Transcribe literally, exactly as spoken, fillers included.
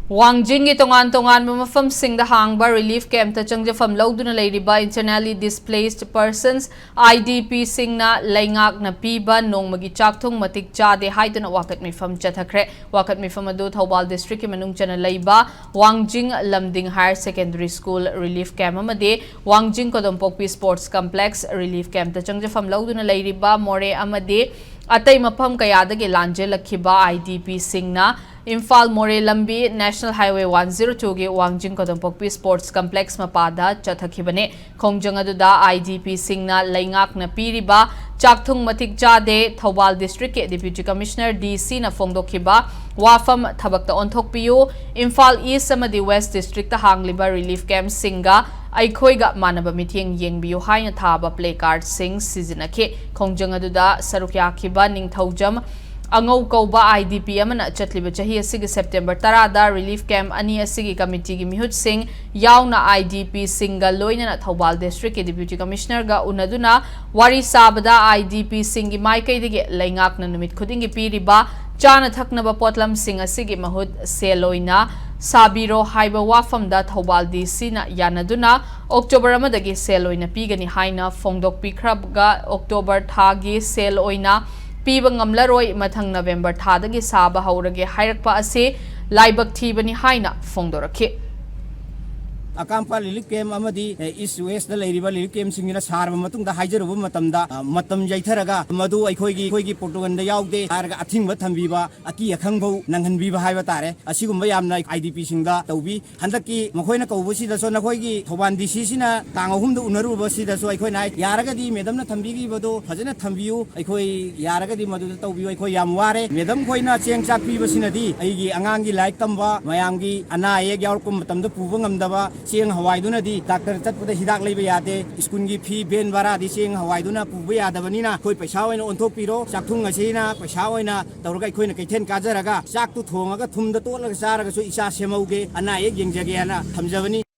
ꯋꯥꯡꯖꯤꯡꯒꯤ ꯇꯣꯉꯥꯟ ꯇꯣꯉꯥꯟꯕ ꯃꯐꯝꯁꯤꯡꯗ ꯍꯥꯡꯕ relief campꯇ ꯆꯪꯖꯐꯝ ꯂꯧꯗꯨꯅ ꯂꯩꯔꯤꯕ internally displaced persons, IDPꯁꯤꯡꯅ ꯂꯩꯉꯥꯛꯅ ꯄꯤꯕ ꯅꯣꯡꯃꯒꯤ ꯆꯥꯛꯊꯨꯡ ꯃꯇꯤꯛ ꯆꯥꯗꯦ ꯍꯥꯏꯗꯨꯅ ꯋꯥꯀꯠ ꯃꯤꯐꯝ ꯆꯠꯊꯈ꯭ꯔꯦ꯫ ꯋꯥꯀꯠ ꯃꯤꯐꯝ ꯑꯗꯨ ꯊꯧꯕꯥꯜ districtꯀꯤ ꯃꯅꯨꯡ ꯆꯟꯅ ꯂꯩꯕ ꯋꯥꯡꯖꯤꯡ ꯂꯝꯗꯤꯡ higher secondary school relief camp ꯑꯃꯗꯤ ꯋꯥꯡꯖꯤꯡ ꯀꯣꯗꯣꯝꯄꯣꯛꯄꯤ sports complex relief campꯇ ꯆꯪꯖꯐꯝ ꯂꯧꯗꯨꯅ ꯂꯩꯔꯤꯕ ꯃꯣꯔꯦ ꯑꯃꯗꯤ ꯑꯇꯩ ꯃꯐꯝ ꯀꯌꯥꯗꯒꯤ ꯂꯥꯟꯖꯦꯜꯂꯛꯈꯤꯕ IDPꯁꯤꯡꯅ ꯏꯝꯐꯥꯜ ꯃꯣꯔꯦ ꯂꯝꯕꯤ National Highway one zero twoꯒꯤ ꯋꯥꯡꯖꯤꯡ ꯀꯣꯗꯣꯝꯄꯣꯛꯄꯤ sports complex ꯃꯄꯥꯗ ꯆꯠꯊꯈꯤꯕꯅꯤ꯫ ꯈꯣꯡꯖꯪ ꯑꯗꯨꯗ IDPꯁꯤꯡꯅ ꯂꯩꯉꯥꯛꯅ ꯄꯤꯔꯤꯕ ꯆꯥꯛꯊꯨꯡ ꯃꯇꯤꯛ ꯆꯥꯗꯦ, ꯊꯧꯕꯥꯜ districtꯀꯤ Deputy Commissioner, DCꯅ ꯐꯣꯡꯗꯣꯛꯈꯤꯕ ꯋꯥꯐꯝ ꯊꯕꯛꯇ ꯑꯣꯟꯊꯣꯛꯄꯤꯌꯨ, ꯏꯝꯐꯥꯜ East ꯑꯃꯗꯤ West districtꯇ ꯍꯥꯡꯂꯤꯕ relief campꯁꯤꯡꯒ ꯑꯩꯈꯣꯏꯒ ꯃꯥꯟꯅꯕ ꯃꯤꯠꯌꯦꯡ ꯌꯦꯡꯕꯤꯌꯨ ꯍꯥꯏꯅ ꯊꯥꯕ placardꯁꯤꯡ ꯁꯤꯖꯤꯟꯅꯈꯤ꯫ ꯈꯣꯡꯖꯪ ꯑꯗꯨꯗ ꯁꯔꯨꯛ ꯌꯥꯈꯤꯕ ꯅꯤꯡꯊꯧꯖꯝ ꯑꯉꯧ ꯀꯧꯕ IDP ꯑꯃꯅ ꯆꯠꯂꯤꯕ ꯆꯍꯤ ꯑꯁꯤꯒꯤ September ꯇꯔꯥꯗ relief camp ꯑꯅꯤ ꯑꯁꯤꯒꯤ committeeꯒꯤ ꯃꯤꯍꯨꯠꯁꯤꯡ ꯌꯥꯎꯅ IDPꯁꯤꯡꯒ ꯂꯣꯏꯅꯅ ꯊꯧꯕꯥꯜ districtꯀꯤ Deputy Commissionerꯒ ꯎꯅꯗꯨꯅ ꯋꯥꯔꯤ ꯁꯥꯕꯗ IDPꯁꯤꯡꯒꯤ ꯃꯥꯏꯀꯩꯗꯒꯤ ꯂꯩꯉꯥꯛꯅ ꯅꯨꯃꯤꯠ ꯈꯨꯗꯤꯡꯒꯤ ꯄꯤꯔꯤꯕ ꯆꯥꯅ ꯊꯛꯅꯕ ꯄꯣꯠꯂꯝꯁꯤꯡ ꯑꯁꯤꯒꯤ ꯃꯍꯨꯠ ꯁꯦꯜ ꯑꯣꯏꯅ ꯁꯥꯕꯤꯔꯣ ꯍꯥꯏꯕ ꯋꯥꯐꯝꯗ ꯊꯧꯕꯥꯜ DCꯅ ꯌꯥꯅꯗꯨꯅ October ꯑꯃꯗꯒꯤ ꯁꯦꯜ ꯑꯣꯏꯅ ꯄꯤꯒꯅꯤ ꯍꯥꯏꯅ ꯐꯣꯡꯗꯣꯛꯄꯤꯈ꯭ꯔꯒ, October ꯊꯥꯒꯤ ꯁꯦꯜ ꯑꯣꯏꯅ ꯄꯤꯕ ꯉꯝꯂꯔꯣꯏ, ꯃꯊꯪ November ꯊꯥꯗꯒꯤ ꯁꯥꯕ ꯍꯧꯔꯒꯦ ꯍꯥꯏꯔꯛꯄ ꯑꯁꯤ ꯂꯥꯏꯕꯛ ꯊꯤꯕꯅꯤ ꯍꯥꯏꯅ ꯐꯣꯡꯗꯣꯔꯛꯈꯤ꯫ ꯑꯀꯥꯝꯄꯥ relief camp ꯑꯃꯗꯤ, ꯑꯦ, East Westꯇ ꯂꯩꯔꯤꯕ relief campꯁꯤꯡꯁꯤꯅ ꯁꯥꯔꯕ ꯃꯇꯨꯡꯗ ꯍꯥꯏꯖꯔꯨꯕ ꯃꯇꯝꯗ, ꯑ, ꯃꯇꯝ ꯌꯩꯊꯔꯒ ꯃꯗꯨ ꯑꯩꯈꯣꯏꯒꯤ, ꯑꯩꯈꯣꯏꯒꯤ ꯄ꯭ꯔꯣꯇꯣꯀꯣꯜꯗ ꯌꯥꯎꯗꯦ ꯍꯥꯏꯔꯒ ꯑꯊꯤꯡꯕ ꯊꯝꯕꯤꯕ, ꯑꯀꯤ ꯑꯈꯪ ꯐꯥꯎ ꯅꯪꯍꯟꯕꯤꯕ ꯍꯥꯏꯕ ꯇꯥꯔꯦ꯫ ꯑꯁꯤꯒꯨꯝꯕ ꯌꯥꯝꯅ IDPꯁꯤꯡꯗ ꯇꯧꯕꯤ꯫ ꯍꯟꯗꯛꯀꯤ ꯃꯈꯣꯏꯅ ꯀꯧꯕꯁꯤꯗꯁꯨ ꯅꯈꯣꯏꯒꯤ ꯊꯧꯕꯥꯜ DCꯁꯤꯅ ꯇꯥꯡ ꯑꯍꯨꯝꯗ ꯎꯅꯔꯨꯕꯁꯤꯗꯁꯨ ꯑꯩꯈꯣꯏꯅ ꯍꯥꯏ, ꯌꯥꯔꯒꯗꯤ madamꯅ ꯊꯝꯕꯤꯈꯤꯕꯗꯣ ꯐꯖꯅ ꯊꯝꯕꯤꯌꯨ, ꯑꯩꯈꯣꯏ ꯌꯥꯔꯒꯗꯤ ꯃꯗꯨꯗ ꯇꯧꯕꯤꯌꯨ, ꯑꯩꯈꯣꯏ ꯌꯥꯝ ꯋꯥꯔꯦ꯫ Madam ꯈꯣꯏꯅ ꯆꯦꯡ ꯆꯥꯛ ꯄꯤꯕꯁꯤꯅꯗꯤ ꯑꯩꯒꯤ ꯑꯉꯥꯡꯒꯤ ꯂꯥꯏꯔꯤꯛ ꯇꯝꯕ, ꯃꯌꯥꯝꯒꯤ ꯑꯅꯥ ꯑꯌꯦꯛ ꯌꯥꯎꯔꯛꯄ ꯃꯇꯝꯗ ꯄꯨꯕ ꯉꯝꯗꯕ, ꯆꯦꯡ ꯍꯋꯥꯏꯗꯨꯅꯗꯤ doctor ꯆꯠꯄꯗ ꯍꯤꯗꯥꯛ ꯂꯩꯕ ꯌꯥꯗꯦ, ꯁ꯭ꯀꯨꯜꯒꯤ fee, van ꯚꯔꯥꯗꯤ ꯆꯦꯡ ꯍꯋꯥꯏꯗꯨꯅ ꯄꯨꯕ ꯌꯥꯗꯕꯅꯤꯅ ꯑꯩꯈꯣꯏ ꯄꯩꯁꯥ ꯑꯣꯏꯅ ꯑꯣꯟꯊꯣꯛꯄꯤꯔꯣ, ꯆꯥꯛꯊꯨꯡ ꯑꯁꯤꯅ ꯄꯩꯁꯥ ꯑꯣꯏꯅ ꯇꯧꯔꯒ ꯑꯩꯈꯣꯏꯅ ꯀꯩꯊꯦꯜ ꯀꯥꯖꯔꯒ ꯆꯥꯛꯇꯨ ꯊꯣꯡꯉꯒ ꯊꯨꯝꯗ ꯇꯣꯠꯂꯒ ꯆꯥꯔꯒꯁꯨ ꯏꯆꯥ ꯁꯦꯝꯍꯧꯒꯦ, ꯑꯅꯥ ꯑꯌꯦꯛ ꯌꯦꯡꯖꯒꯦ ꯍꯥꯏꯅ ꯊꯝꯖꯕꯅꯤ꯫